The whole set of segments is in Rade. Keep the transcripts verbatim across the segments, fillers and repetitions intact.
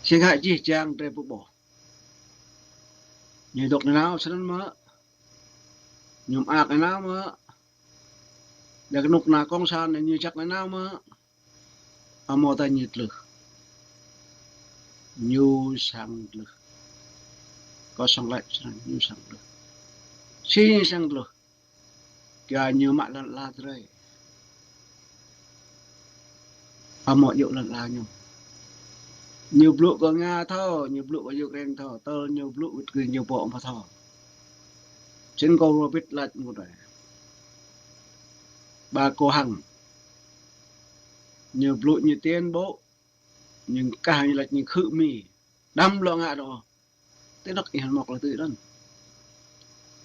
Si ngă jih jang drei pô ƀuh. Ñu dôk nanao snăn mơ̆. Ñu mơak nanao mơ̆. Dah knŭk kna cộng sản ñu jăk nanao mơ̆. Amâodah ñu tlưh. Ñu săng tlưh. Kâo săng lač snăn ñu săng tlưh. Si ñu săng tlưh. Kyua ñu mă lăn ala drei. Amâo djŏ lăn ala ñu. Ñu blŭ kơ Nga thâo, ñu blŭ kơ Ukraine thâo, tơl ñu blŭ wĭt kơ ñu pô amâo thâo. Snăn kâo ruah bĭt lač mŭt ai. Ba kâo hăng. Ñu blŭ ñu tuyên bố. Ñu kah ñu lač ñu khư̆ Mi. Đăm lŏ ngă dŏ. Ti anôk ih mâo klei tui anăn.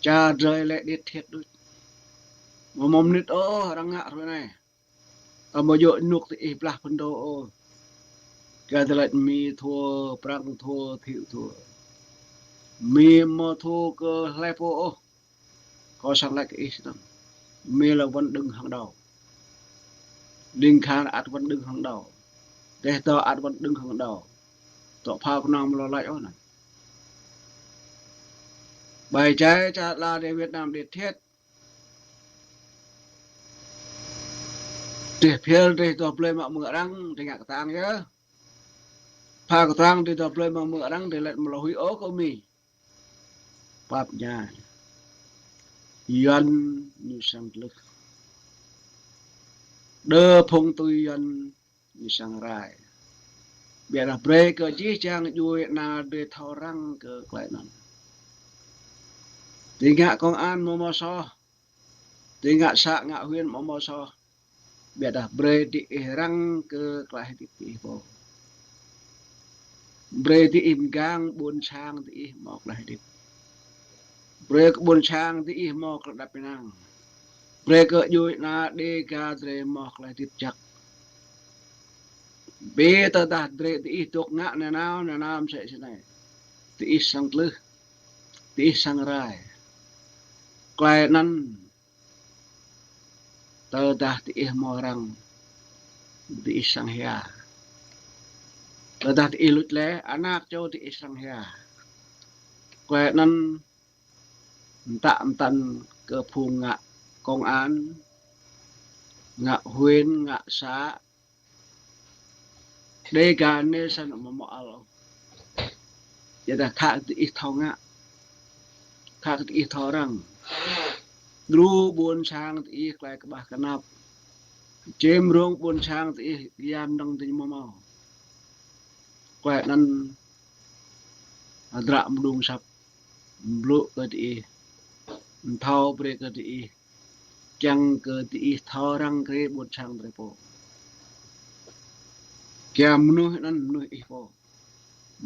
Čar drei lĕ điêt thiêt đuč. Amâo mâo mnĭt ôh arăng ngă hruê anei. Amâo djŏ ênuk ti ih blah phŭn dô ôh. Kyua lač Mi thua, Prăng thua, Thiệu thua. Mi amâo thua kơ hlei pô ôh. Kâo săng lač kơ ih snăn. Mi là vẫn đứng hàng đầu. Ling Khan ăt vẫn đứng hàng đầu. Deh Dô ăt vẫn đứng hàng đầu. Tŏ phao knŏng amâo lŏ lač ôh anăn. Ƀai jai čar ala drei Việt Nam điêt thiêt. Deh phiêl deh dôk blei mă mơ̆ng arăng, deh ngă ktang yơh. Pha ktang deh dôk blei mă mơ̆ng arăng, deh lač amâo lŏ huĭ ôh kơ Mi. Pap ñai. Yuăn ñu săng tlưh. Đơ phung tui Yuăn ñu săng rai. Ƀiădah brei kơ jih jang djuê ana drei thâo răng kơ klei anăn. Ti ngă công an amâo mâo soh. Ti ngă xã ngă huyện amâo mâo soh. Ƀiădah brei diih răng kơ klei hdĭp diih pô. Brei diih mgang ƀuôn sang diih mâo klei hdĭp. Brei kơ ƀuôn sang diih mâo klei êđăp ênang. Brei kơ djuê ana Đêga drei mâo klei hdĭp jăk. Bi tơdah drei diih dôk ngă nanao, nanao msĕ snei. Diih săng tlưh. Diih săng rai. Klei anăn Tơdah diih mâo răng, diih săng hia. Tơdah diih luč leh, anak čô diih săng hia. Klei anăn mtă mtăn kơ phung ngă công an, ngă huyện, ngă xã, Đêga anei snăn amâo mâo ăl ôh. Ƀiădah khă diih thâo ngă. Khă diih thâo răng. Đru ƀuôn sang diih klei kƀah knap. Čem rông ƀuôn sang diih yam dơ̆ng diñu amâo mâo. Klei anăn hdră mđung asăp. Mblŭ kơ diih. Mthâo brei kơ diih. Čiăng kơ diih thâo răng kriê ƀuôn sang drei pô. Kyua mnuih anăn mnuih ih pô.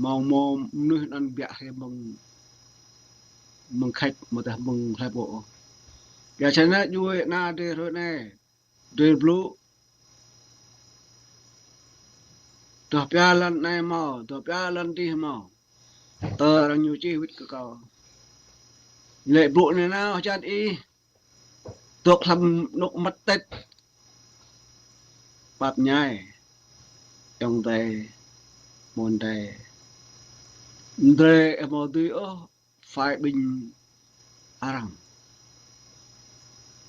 Mâo mâo mnuih anăn ƀiă hriê mơ̆ng, mơ̆ng Khač amâodah mơ̆ng hlei pô ôh. Kyua snăn djuê ana drei hruê anei, drei blŭ. Dôk pia lăn anei mâo, dôk pia lăn dih mâo. Tơ arăng ñu čih wĭt kơ kâo. Lĕ blŭ anei nao hjăn ih. Dôk hlăm anôk mmăt têč. Pap mñai. Ayŏng adei. Amôn adei. Drei amâo dưi ôh phải ƀĭng arăng.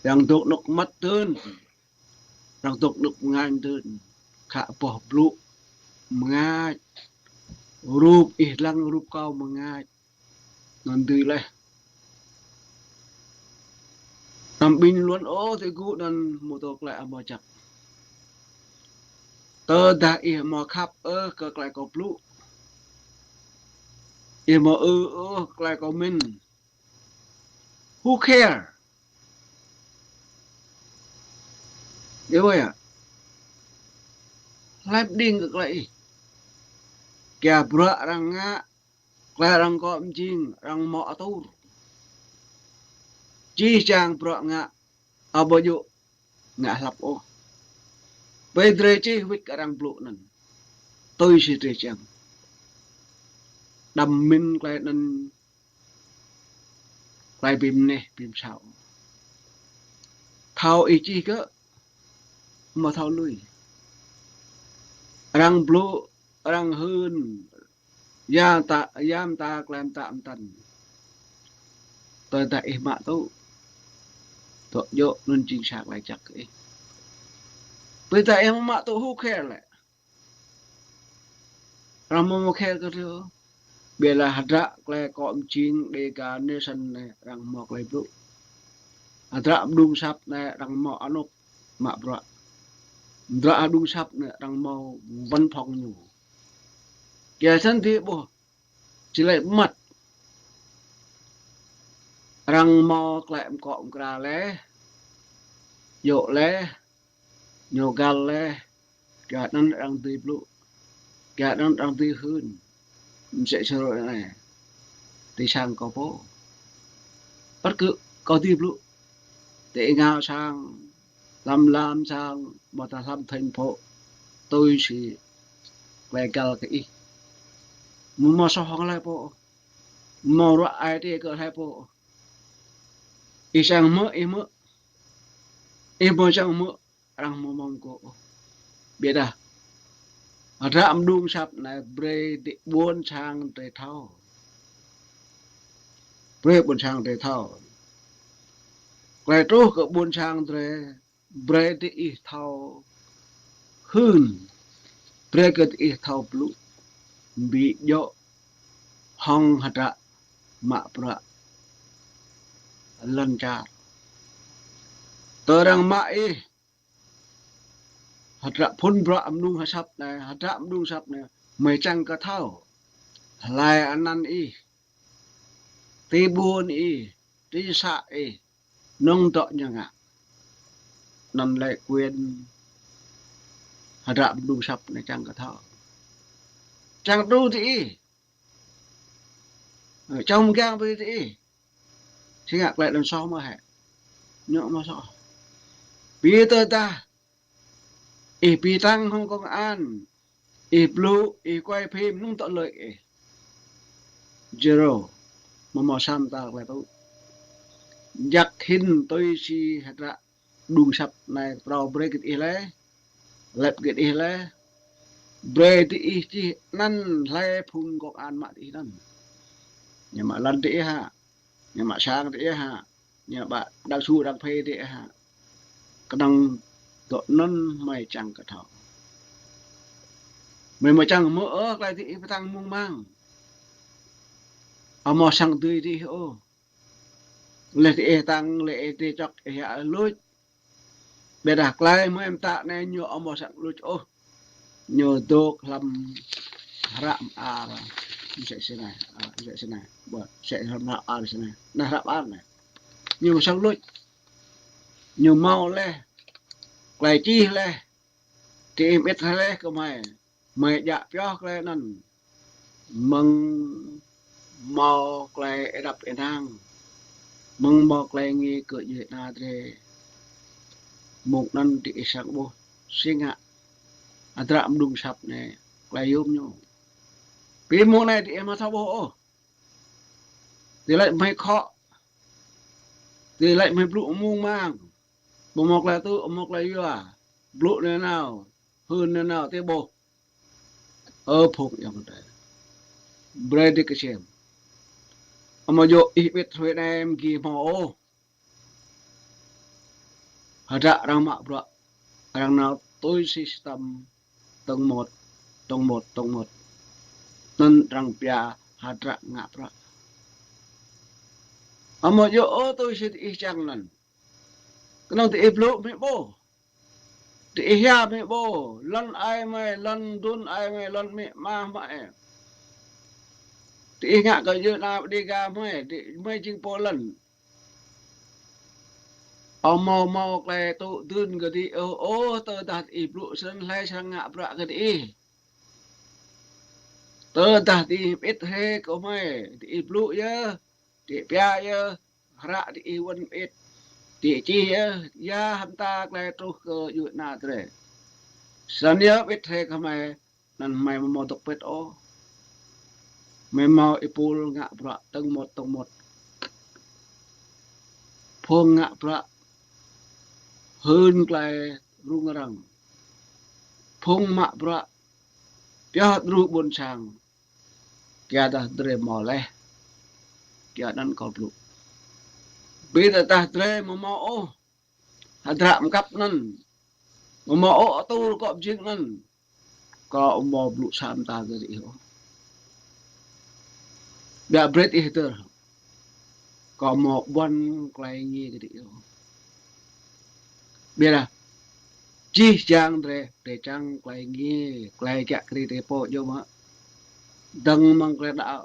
Arăng dôk anôk mmăt dưn. Arăng dôk anôk mngač dưn. Khă boh blŭ mngač. Rup ih dlăng rup kâo mngač. Anăn dưi leh. Anăm ƀĭng luôn ôh ti gŭ anăn mtô klei amâo jăk. Tơdah ih amâo khăp ôh kơ klei kâo blŭ. Ih amâo ư ôh klei kâo mĭn. Who care? Ih ƀuh yơh. Hlei mđing kơ klei ih. Kyua bruă arăng ngă, klei arăng kŏ mjing, arăng mâo atur. Jih jang bruă ngă, amâo djŏ ngă hlăp ôh. Bi drei čih wĭt kơ arăng blŭ anăn. Tui si drei čiăng. Đăm mĭn klei anăn klei bi mneh bi msao. Thâo ih čih kơ, amâo thâo lui. Arăng blŭ, arăng hưn, Ya mtă, ya mta klei mtă mtăn. Tơdah ih mă tŭ, tŏ djŏ anăn jing sa klei jăk kơ ih. Ƀiădah ih amâo mă tŭ hŏng khel lĕ. Arăng amâo mâo khel kơ drei. Ƀiădah hdră klei kŏ mjing Dega Nation anei arăng mâo klei blŭ. Hdră mđung asăp anei arăng mâo anôk mă bruă. Hdră mđung asăp anei arăng mâo văn phòng ñu. Kyua snăn drei ƀuh, či lĕ mmăt. Arăng mâo klei mkŏ mkra leh, djŏ leh, ñu găl leh, kyua anăn arăng dưi blŭ, kyua anăn arăng dưi hưn. Msĕ si hruê anei, ti sang kâo pô. Ăt kơ kâo dưi blŭ, ti êngao sang, hlăm lam sang, amâodah hlăm thành phố, tui si klei găl kơ ih. Amâo mâo soh hŏng hlei pô. Amâo mâo ruă ai tiê kơ hlei pô. Ih čiăng hmư̆, ih hmư̆. Ih amâo čiăng hmư̆, arăng amâo mâo mkŏ ôh. Ƀiădah hdră mđung asăp anei brei ti ƀuôn sang drei thâo. Brei ƀuôn sang drei thâo. Klei truh kơ ƀuôn sang drei, brei diih thâo hưn, brei kơ diih thâo blŭ, bi djŏ hŏng hdră mă bruă lăn čar. Tơ arăng mă ih, hdră phŭn bruă mđung asăp anei, hdră mđung asăp anei, hmei čiăng kơ thâo hlei anăn ih, ti ƀuôn ih, ti să ih, nŏng dŏ ñu ngă. Anăn lĕ quyền hdră mđung asăp anei čiăng kơ thâo. Čiăng đru diih. Ơ, čŏng mgang brei diih. Si ngă klei anăn soh mơh hĕ. Ñu amâo soh. Bi tơdah ih bi tăng hŏng công an, ih blŭ, ih quay phim, nŏng tŏ lợi ih. Zero. Amâo mâo sa mta klei tŭ. Jăk hĭn tui si hdră mđung asăp anei ktrâo brei kơ diih leh, lăp kơ diih leh, brei diih čih anăn hlei phung công an mă diih anăn. Ñu mă lăn diih hă, ñu mă sang diih hă, ñu mă đang su đang phê diih hă. Knŏng dŏ anăn hmei čiăng kơ thâo. Hmei amâo čiăng hmư̆ ôh klei diih bi tăng mung mang. Amâo săng dưi diih ôh. Leh diih tăng, leh diih čŏk, ih yă luč. Ƀiădah klei hmei mtă anei ñu amâo săng luč ôh. Ñu dôk hlăm hră mơar. Msĕ snei, a, msĕ snei. Ƀuh, msĕ hlăm hră mơar snei. Anei hră mơar anei. Ñu amâo săng luč. Ñu mâo leh. Klei čih leh. Diih mĭt leh kơ hmei. Hmei djă pioh klei anăn. Mơ̆ng mâo klei êđăp ênang. Mơ̆ng mâo klei êngiê kơ djuê ana drei. Mông anăn diih srăng ƀuh si ngă hdră mđung asăp anei klei yuôm ñu. Bi mông anei diih amâo thâo ƀuh ôh. Ti lač hmei khŏ. Ti lač hmei blŭ mung mang. Amâo mâo klei tŭ, amâo mâo klei yua. Blŭ nanao, hưn nanao, ti ƀuh. Ơ phung ayŏng adei. Brei diih ksiêm. Amâo djŏ ih ƀĭt hruê anei mgi hmâo ôh. Hdră arăng mă bruă, arăng nao tui si system tŏng môt, tŏng môt, tŏng môt. Anăn arăng pia hdră ngă bruă. Amâo djŏ ôh tui si diih čiăng anăn. Knŏng diih blŭ hmei ƀuh. Diih hia hmei ƀuh. Lăn ai hmei, lăn dŭn ai hmei, lăn amĭ ama hmei. Diih ngă kơ djuê ana Đêga hmei, diih hmei jing pô lăn. Amâo mâo klei tŭ dưn kơ diih ôh, ôh, tơdah diih blŭ snăn hlei srăng ngă bruă kơ diih. Tơdah diih mĭt hĕ kơ hmei, diih blŭ yơh, diih pia yơh, hră diih wăn mĭt, diih čih yơh, ya hmta klei truh kơ djuê ana drei. Snăn yơh mĭt hĕ kơ hmei, anăn hmei amâo mâo dôk pĭt ôh. Hmei mâo êpul ngă bruă tŏng môt tŏng môt. Phung ngă bruă hưn klei rŭng răng. Phung mă bruă pioh đru ƀuôn sang. Kyuadah drei mâo leh. Kyuanăn kâo blŭ. Bi tơdah drei amâo mâo ôh hdră mkăp anăn, amâo mâo ôh atur kŏ mjing anăn, kâo amâo blŭ sa mta kơ diih ôh. Ƀiădah brei ih hdơr. Kâo amâo ƀuăn klei êngiê kơ diih ôh. Ƀiădah jih jang drei, drei čiăng klei êngiê, klei kiă kriê drei pô djŏ mơh. Dơ̆ng mơ̆ng klei đăo.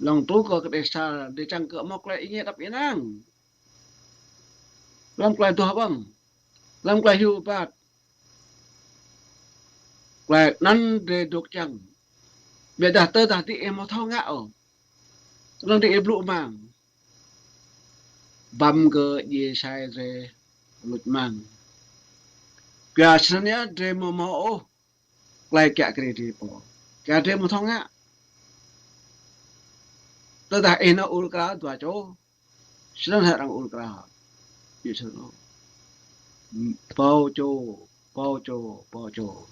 Hlŏng truh kơ kđeh asăr, drei čiăng kơ mâo klei êngiê êđăp ênang. Hlăm klei duah ƀơ̆ng, hlăm klei hiu êbat. Klei anăn drei dôk čiăng. Ƀiădah tơdah diih amâo thâo ngă ôh, anăn diih blŭ mang. Băm kơ djiê sai drei luč mang. Kyua snăn yơh drei amâo mâo ôh klei kiă kriê drei pô. Kyua drei amâo thâo ngă. Tơdah ih nao ur krao dua čô, snăn hĕ arăng ur krao. Ih snăn ôh. Pô čô, pô čô, pô čô.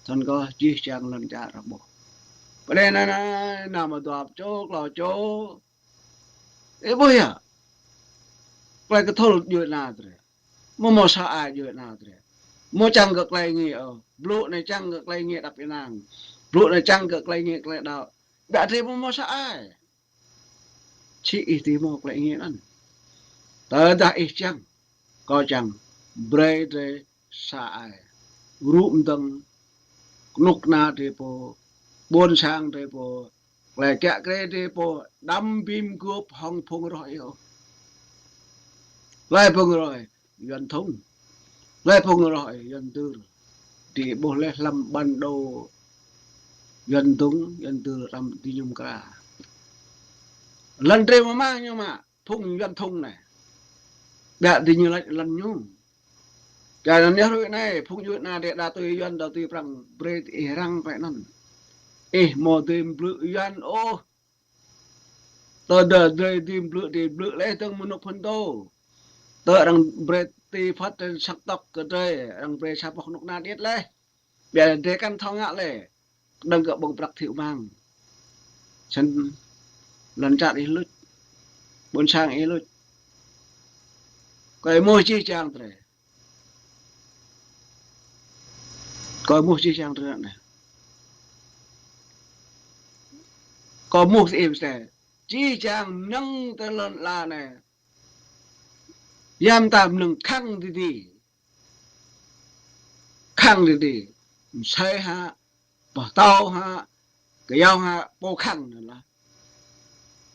Snăn kơh jih jang lăn čar arăng ƀuh. Pô anei nao, nao, nao mă dua čô, klâo čô. Ih ƀuh yơh. Klei kthŭl djuê ana drei. Amâo mâo sa ai djuê ana drei. Amâo čiăng kơ klei êngiê ôh. Blŭ anei čiăng kơ klei êngiê êđăp ênang. Blŭ anei čiăng kơ klei êngiê klei đăo. Ƀiădah drei amâo mâo sa ai. Či ih dưi mâo klei êngiê anăn. Tơdah ih čiăng, kâo čiăng, brei drei sa ai. Rŭ mdơ̆ng, knŭk kna drei pô, ƀuôn sang drei pô, klei kiă kriê drei pô, đăm bi mguôp hŏng phung roh ih ôh. Hlei phung roh ih, Yuăn Thŭng. Hlei phung roh ih, Yuăn Dưr. Diih ƀuh leh hlăm bản đồ Yuăn Thŭng, Yuăn Dưr hlăm diñu mkra. Lăn drei mơh mă ñu mă, phung Yuăn Thŭng anei. Ƀiădah diñu lač lăn ñu. Kyuanăn yơh hruê anei, phung djuê ana drei đa tui Yuăn, đa tui Prăng, brei ih răng klei anăn. Ih amâo dưi mblư̆ Yuăn ôh. Tơdah drei dưi mblư̆, drei blư̆ leh dơ̆ng mơnŭk phŭn tô. Tơ arăng brei ti phát triển sắc tộc kơ drei, arăng brei sa boh knŭk kna điêt leh. Ƀiădah drei kăn thâo ngă leh. Dơ̆ng kơ ƀơ̆ng prăk thiu mang. Snăn lăn čar ih luč. Ƀuôn sang ih luč. Kâo êmuh jih jang drei. Kâo êmuh jih jang drei anei. Kâo êmuh diih msĕ. Jih jang mnơ̆ng ti lăn ala anei. Ya mta mnơ̆ng khăng didi. Khăng didi. Msĕ hă, boh tâo hă, kyâo hă, pô khăng anăn lah.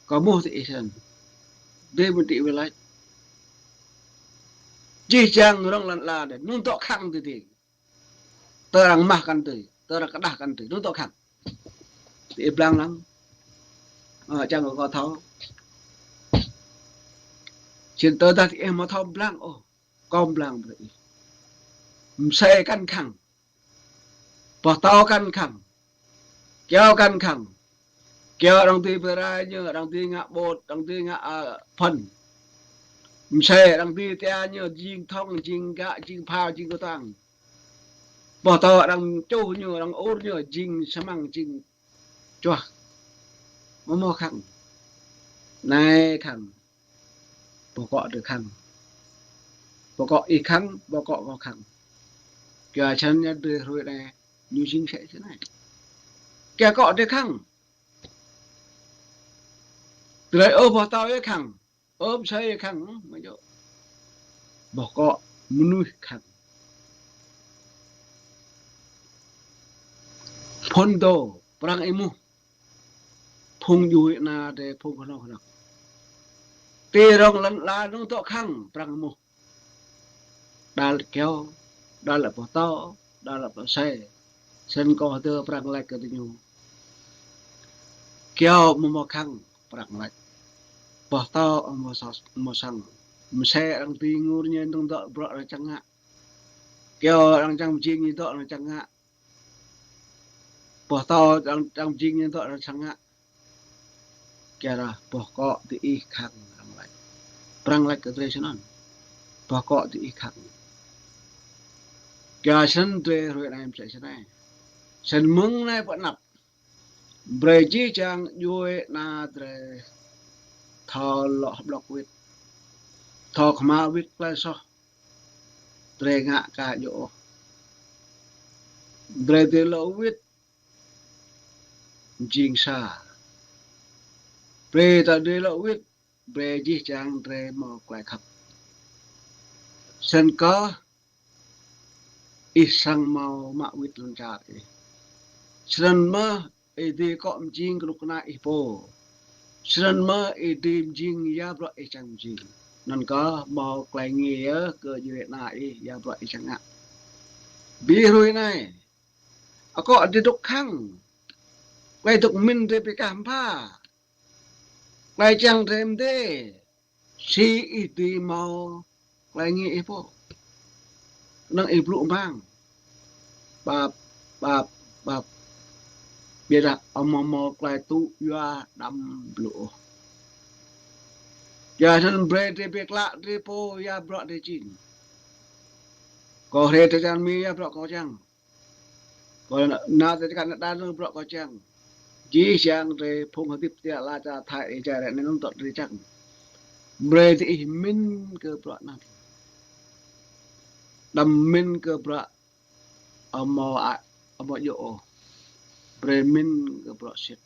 Kâo êmuh diih snăn. Drei mơ̆ng diih wĭt lač. Jih jang rŏng lăn ala anei, anăn dôk khăng didi. Tơ arăng mah kăn dưi, tơ arăng kđah kăn dưi, anăn dôk khăng. Diih blang lăng. Ơ, čiăng kơ kâo thâo. Snăn tơdah diih amâo thâo blang ôh, kâo blang brei ih. Msĕ kăn khăng. Boh tâo kăn khăng. Kyâo kăn khăng. Kyâo arăng dưi bi rai ñu, arăng dưi ngă ƀôt, arăng dưi ngă, ơ, phŭn. Msĕ arăng dưi tia ñu, jing thŏng, jing gă, jing phao, jing kutang. Boh tâo arăng čuh ñu, arăng ur ñu, jing smăng, jing čuah. Amâo mâo khăng. Anei khăng. Boh kŏ drei khăng. Boh kŏ ih khăng, boh kŏ kâo khăng. Kyua snăn yơh drei hruê anei ñu jing msĕ snei. Kyua kŏ drei khăng. Drei ôh boh tâo yơh khăng. Ôh msĕ yơh khăng, mă jŏ. Boh kŏ mnuih khăng. Phŭn tô, Prăng êmuh. Phung djuê ana drei phung knŏng knŏng. Ti rŏng lăn ala anăn dôk khăng Prăng êmuh. Đa lĕ kyâo, đa lĕ boh tâo, đa lĕ boh msĕ. Snăn kâo hdơr Prăng lač kơ diñu. Kyâo amâo mâo khăng Prăng lač. Boh tâo amâo sa-, amâo săng. Msĕ arăng dưi ngur ñu dơ̆ng dŏ bruă arăng čiăng ngă. Kyâo arăng čiăng mjing ñu dŏ arăng čiăng ngă. Boh tâo arăng, arăng mjing ñu dŏ arăng čiăng ngă. Kyuadah boh kŏ diih khăng Prăng lač. Prăng lač kơ drei snăn. Boh kŏ diih khăng. Kyua snăn drei hruê anei msĕ snei. Snăn mơ̆ng anei pơ anăp. Brei jih jang djuê ana drei thâo lŏ hƀlŏk wĭt, thâo kmhal wĭt klei soh drei ngă ka djŏ ôh. Drei dưi lŏ wĭt jing sa. Brei ta drei lŏ wĭt, brei jih jang drei mâo klei khăp. Snăn kơh ih srăng mâo mă wĭt lăn čar ih. Snăn mơh ih dưi kŏ mjing knŭk kna ih pô. Snăn mơh ih dưi mjing ya bruă ih čiăng mjing. Anăn kơh mâo klei êngiê yơh kơ djuê ana ih ya bruă ih čiăng ngă. Bi hruê anei, akŏ drei dôk khăng. Klei dôk mĭn drei bi kah mbha. Klei čiăng drei mdê. Si ih dưi mâo klei êngiê ih pô. Knŏng ih blŭ mang. Ƀap, ƀap, ƀap. Ƀiădah amâo mâo klei tŭ yua đăm blŭ ôh. Kyua anăn brei drei bi klă drei pô ya bruă drei jing. Kâo hriê drei čar Mi ya bruă kâo čiăng. Kâo nao drei čar Kanađa ya bruă kâo čiăng. Jih jang drei phung hdĭp ti ala čar Thái, Êjai, ară anei anăn dôk drei čiăng. Brei diih mĭn kơ bruă anăn. Đăm mĭn kơ bruă amâo, amâo djŏ ôh. Brei mĭn kơ bruă sĭt.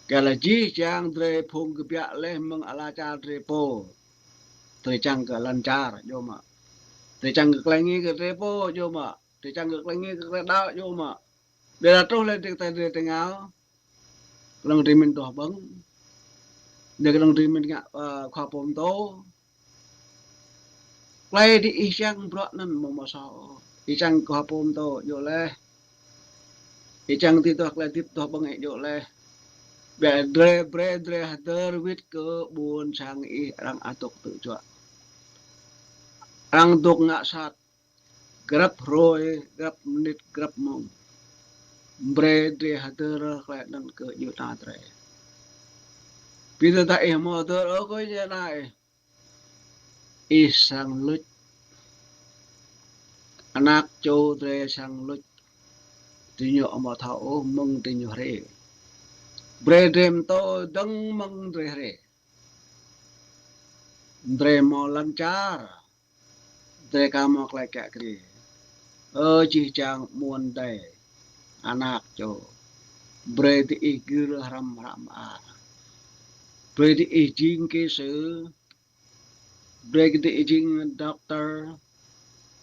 Kyuadah jih jang drei phung kbiă leh mơ̆ng ala čar drei pô. Drei čiăng kơ lăn čar, djŏ mơ̆. Drei čiăng kơ klei êngiê kơ drei pô, djŏ mơ̆. Drei čiăng kơ klei êngiê kơ klei đăo, djŏ mơ̆. Ƀiădah truh leh drei ti, drei ti êngao. Knŏng drei mĭn duah ƀơ̆ng. Leh knŏng drei mĭn ngă, ơ, khua pô mtô. Klei diih čiăng bruă anăn amâo mâo soh ôh. Ih čiăng khua pô mtô, djŏ leh. Ih čiăng dưi duah klei hdĭp duah ƀơ̆ng, djŏ leh. Ƀiădah drei, brei drei hdơr wĭt kơ ƀuôn sang ih, arăng ăt dôk tŭ juă. Arăng dôk ngă sat. Grăp hruê, grăp mnĭt, grăp mmông. Brei drei hdơr klei anăn kơ djuê ana drei. Bi tơdah ih amâo hdơr ôh kơ djuê ana ih, ih srăng luč. Anak čô drei srăng luč. Diñu amâo thâo ôh mơ̆ng diñu hriê. Brei drei mtô dơ̆ng mơ̆ng drei hriê. Drei mâo lăn čar. Drei ka mâo klei kiă kriê. Ơ jih jang amuôn adei, anak čô. Brei diih gĭr hrăm hră mơar. Brei diih jing kỹ sư. Brei diih jing doctor.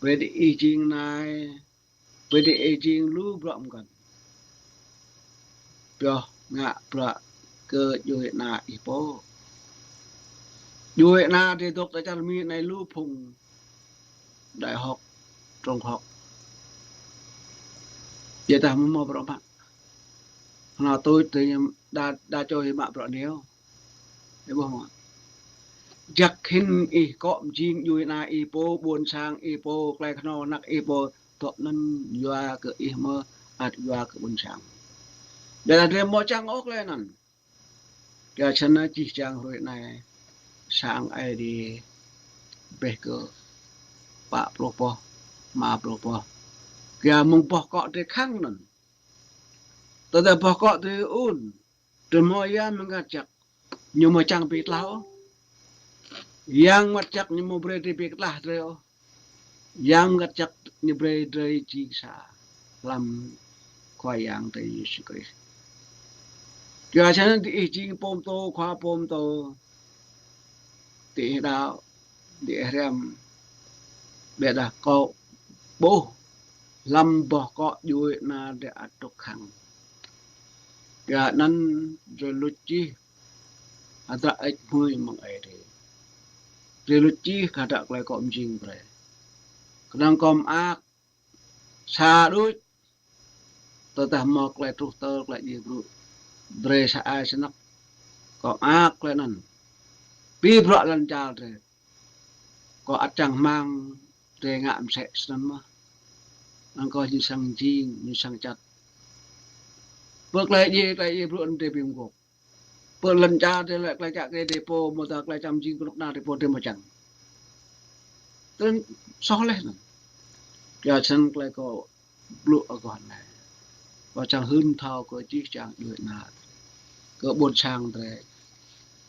Brei diih jing nai. Brei diih jing lu bruă mkăn. Pioh ngă bruă kơ djuê ana ih pô. Djuê ana drei dôk ti čar Mi anei lu phung đại học, trung học. Ƀiădah amâo mâo bruă mă. Knhal tuč drei đa, đa čô hĕ mă bruă neo. Ih ƀuh mơ̆? Jăk hĭn ih kŏ mjing djuê ana ih pô, ƀuôn sang ih pô, klei knhâo anak ih pô, dŏ anăn yua kơ ih mơh, ăt yua kơ ƀuôn sang. Ƀiădah drei amâo čiăng ôh klei anăn. Kyua snăn jih jang hruê anei sang Aê Diê ƀĕ kơ pă pluh boh, êma pluh boh. Kyua mơ̆ng boh kŏ drei khăng anăn. Tơdah boh kŏ drei ŭn, drei mâo Yang Mngăt Jăk, ñu amâo čiăng bi ktlah ôh. Yang Mngăt Jăk ñu amâo brei drei bi ktlah drei ôh. Yang Mngăt Jăk ñu brei drei jing sa hlăm Khua Yang drei Yêsu Krist. Kyua snăn diih jing pô mtô, khua pô mtô, diih đăo, diih hriăm, ƀiădah kâo ƀuh hlăm boh kŏ djuê ana drei ăt dôk khăng. Kyua anăn drei luč jih hdră hơêč hmưi mơ̆ng Aê Diê. Drei luč jih hdră klei kŏ mjing brei. Knŏng kâo mơak sa đuč, tơdah mâo klei truh tơl klei djiê brŭ. Drei sa ai snăk. Kâo mơak klei anăn. Bi bruă lăn čar drei. Kâo ăt čang hmăng drei ngă msĕ snăn mơh. Anăn kâo ñu srăng jing, ñu srăng čăt. Pơ klei djiê, klei djiê brŭ anăn drei bi mguôp. Pơ lăn čar drei lĕ klei kiă kriê drei pô, amâodah klei čiăng mjing knŭk kna drei pô drei amâo čiăng. Tơl soh leh anăn. Kyua snăn klei kâo blŭ aguah anei. Kâo čiăng hưn thâo kơ jih jang djuê ana, kơ ƀuôn sang drei.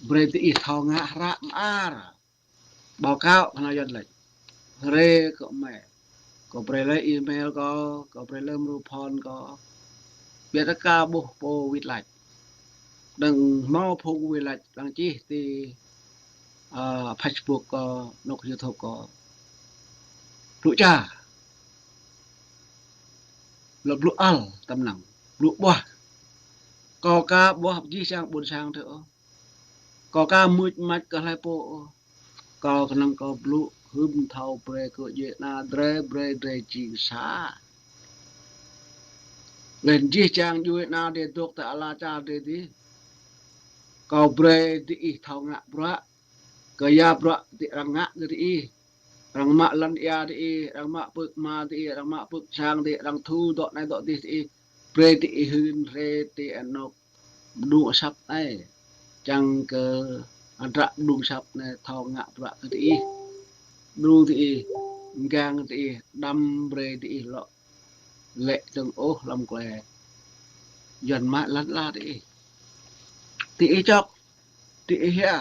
Brei diih thâo ngă hră mơar. Báo cáo kơ ană Yuăn lač. Hriê kơ mei. Kâo brei leh email kâo, kâo brei leh mrô phone kâo. Ƀiădah ka ƀuh pô wĭt lač. Đăm mâo phung wĭt lač, đăm čih ti, a, Facebook kâo, anôk YouTube kâo. Blŭ ča. Lŏ blŭ ăl tăm năng. Blŭ ƀuah. Kâo ka ƀuah jih jang ƀuôn sang drei ôh. Kâo ka mưč mač kơ hlei pô ôh. Kâo knŏng kâo blŭ hưn thâo brei kơ djuê ana drei, brei drei jing sa. Leh anăn jih jang djuê ana drei dôk ti ala čar drei dih. Kâo brei diih thâo ngă bruă. Kơ ya bruă ti arăng ngă kơ diih. Arăng mă lăn êa diih, arăng mă pưk hma diih, arăng mă pưk sang diih, arăng thu dŏ anei dŏ dih diih. Brei diih hưn hriê ti anôk mđung asăp anei. Čiăng kơ hdră mđung asăp anei thâo ngă bruă kơ diih. Đru diih, mgang diih, đăm brei diih lŏ lĕ dơ̆ng ôh hlăm klei Yuăn mă lăn ala diih. Diih čŏk, diih hia,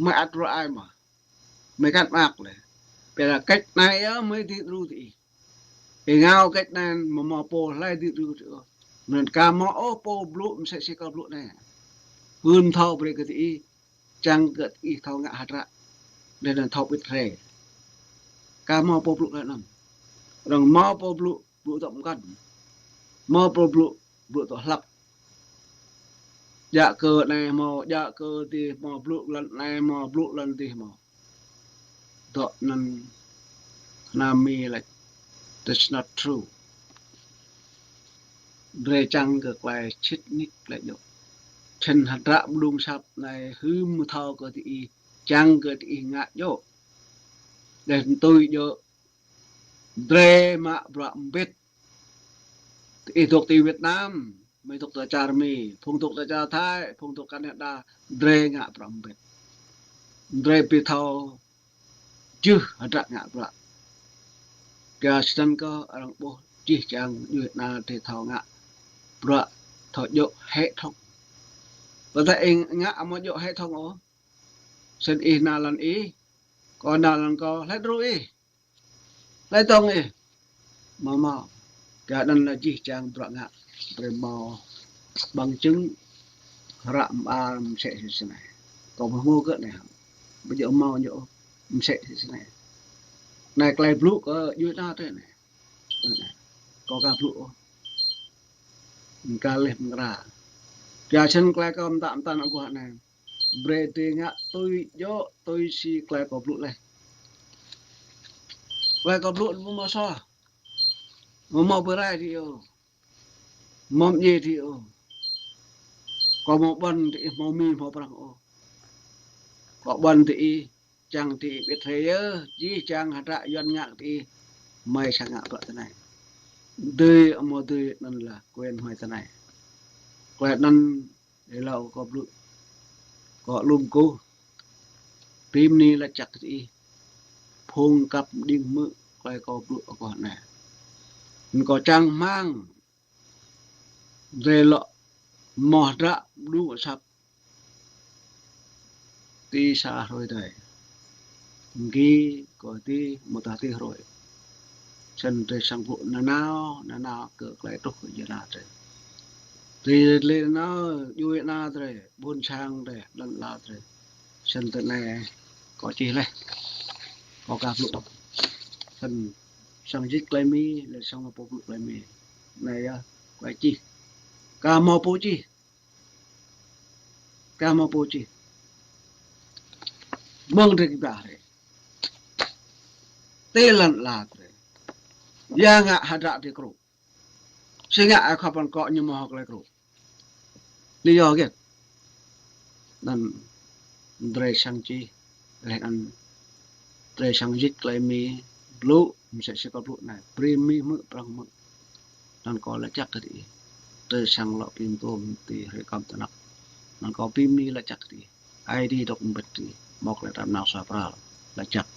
mei ăt ruă ai mơh. Mei kăn mơak leh. Ƀiădah kĕč anei yơh mei dưi đru diih. Êngao kĕč anei amâo mâo pô hlei dưi đru diih ôh. Anăn ka mâo ôh pô blŭ msĕ si kâo blŭ anei. Hưn thâo brei kơ diih, čiăng kơ diih thâo ngă hdră. Leh anăn thâo wĭt hriê. Ka mâo pô blŭ leh anăn. Arăng mâo pô blŭ, blŭ dŏ mkăn. Mâo pô blŭ, blŭ dŏ hlăp. Djă kơ anei mâo, djă kơ dih mâo, blŭ lăn anei mâo, blŭ lăn dih mâo. Dŏ anăn hna Mi lač, that's not true. Drei čiăng kơ klei sĭt nik klei djŏ. Snăn hdră mđung asăp anei hưn thâo kơ diih, čiăng kơ diih ngă djŏ. Leh anăn tui djŏ, drei mă bruă mbĭt. Diih dôk ti Việt Nam, mei dôk ti čar Mi, phung dôk ti čar Thái, phung dôk Canada, drei ngă bruă mbĭt. Drei bi thâo jưh hdră ngă bruă. Kyua snăn kơh arăng ƀuh jih jang djuê ana drei thâo ngă bruă, thâo djŏ hệ thống. Ƀiădah ih ngă amâo djŏ hệ thống ôh. Snăn ih nao lăn ih, kâo nao lăn kâo, hlei đru ih? Hlei tŏng ih? Amâo mâo. Kyua anăn leh jih jang bruă ngă drei mâo bằng chứng hră mơar msĕ si snei. Kâo amâo hmô kơ anei hŏng. Ƀu djŏ mâo ñu ôh, msĕ si snei. Anei klei blŭ kơ djuê ana drei anei. Kâo ka blŭ ôh. Ka leh mkra. Kyua snăn klei kâo mtă mtăn aguah anei. Brei drei ngă tui djŏ, tui si klei kâo blŭ leh. Klei kâo blŭ amâo mâo soh. Amâo mâo bi rai diih ôh. Amâo mdjiê diih ôh. Kâo amâo ƀuăn diih mâo mĭn mâo prăng ôh. Kâo ƀuăn diih, čiăng diih wĭt hriê yơh, jih jang hdră Yuăn ngă kơ diih, hmei srăng ngă bruă tinei. Dưi amâo dưi anăn lač quyền hmei tinei. Klei anăn êlâo kâo blŭ. Kâo lŏ kkuh. Bi mni lač jăk kơ diih. Phung kăp mđing hmư̆ klei kâo blŭ aguah anei. Anăn kâo čang hmăng drei lŏ mâo hdră mđung asăp ti sa hruê dih. Mgi kơ ti mta ti hruê. Snăn drei srăng blŭ nanao, nanao kơ klei truh kơ djuê ana drei. Drei leh nanao djuê ana drei, ƀuôn sang drei, lăn ala drei. Snăn tinei kâo čih leh. Kâo ka blŭ. Snăn srăng jih klei Mi, leh srăng mâo pô blŭ klei Mi. Anei yơh, klei čih. Ka mâo pô čih. Ka mâo pô čih. Mơ̆ng drei kbiă hriê. Ti lăn ala drei. Ya ngă hdră drei krŭ. Si ngă ai khua păn kŏ ñu mâo klei krŭ. Lý do gĭt. Anăn drei srăng čih, leh anăn drei srăng jih klei Mi blŭ, msĕ si kâo blŭ anei, brei Mi hmư̆ prăng hmư̆. Anăn kâo lač jăk kơ diih. Drei srăng lŏ bi mtuôm ti hruê kăm ti anăp. Anăn kâo bi mni lač jăk kơ diih. Aê Diê dôk mbĭt diih. Mâo klei hdră mnao suaih pral. Lač jăk.